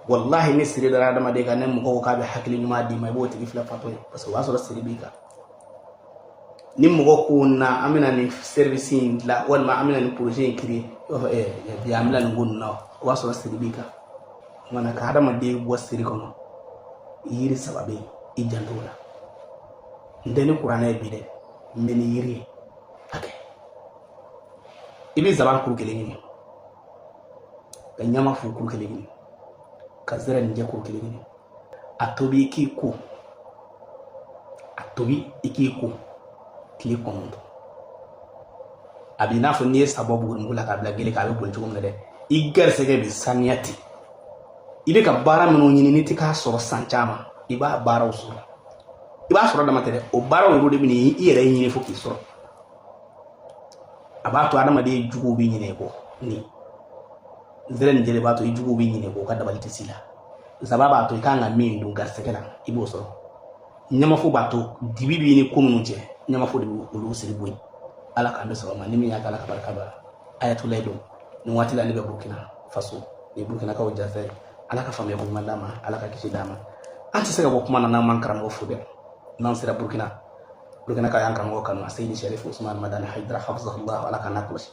Walahi, ni siri dara adamaden kan, ni mɔgɔ ko k'a bɛ hakili ɲuman d'i ma, i b'o tigi filɛ fatɔ ye, parce que o b'a sɔrɔ siri b'i kan. Ni mɔgɔ ko na, an bɛna nin service in dilan, walima an bɛna nin projet in créer, i b'a fɔ bi an bɛna nin ko ninnu na, o b'a sɔrɔ siri b'i kan. Kumana ka hadamaden bɔ siri kɔnɔ, yiri saba bɛ yen, i janto o la. N tɛ ni kuranɛ ye bi dɛ, n bɛ ni yiri ye. Hakɛ i bɛ zaban kuru kelen ɲini, ka ɲama fu kuru kelen ɲini, ka zɛrɛninjɛ kuru kelen ɲini, a tobi i k'i ko, a tobi i k'i ko tile 9. A b'i n'a fɔ n'i ye sabɔ bugurimugu la k'a bila gele kan, a bɛ boli cogo min na dɛ. I garisɛgɛ bɛ saniya ten. I bɛ ka baara minnu ɲini n'i tɛ k'a sɔrɔ san caman, i b'a baaraw sɔrɔ. I b'a sɔrɔ dama tɛ dɛ, o baaraw yɛrɛ de bɛ i yɛrɛ ɲini fo k'i sɔrɔ. A b'a to adamaden juguw bɛ ɲinɛ i kɔ. Ni zɛrɛninjɛ de b'a to i juguw bɛ ɲinɛ i kɔ, u ka dabali tɛ s'i la. Zaba b'a to i kan ka min dun garisɛgɛ la, i b'o sɔrɔ. Ɲamafo b'a to dibi b'i ni ko minnu cɛ, ɲamafo de b'olu olu siri bɔ yen. Ala k'an bɛ sɔrɔ ma ni min y'a kɛ, Ala ka barika don a la. Ayatulayi don. Nin waati la, ne bɛ Burukina Faso ni Burukinakaw jafɛ. Ala ka faamuya ko ɲuman d'a ma, Ala ka kisi d'a ma. An tɛ se ka bɔ kuma na n'an m'an karamɔgɔ fo dɛ. N'an sera Burukina, Burukinakaw y'an karamɔgɔ kanu, Seyidi Sɛrifu Usumani Madani Hayidara, hafizahullah, Ala k'an n'a kɔlɔsi.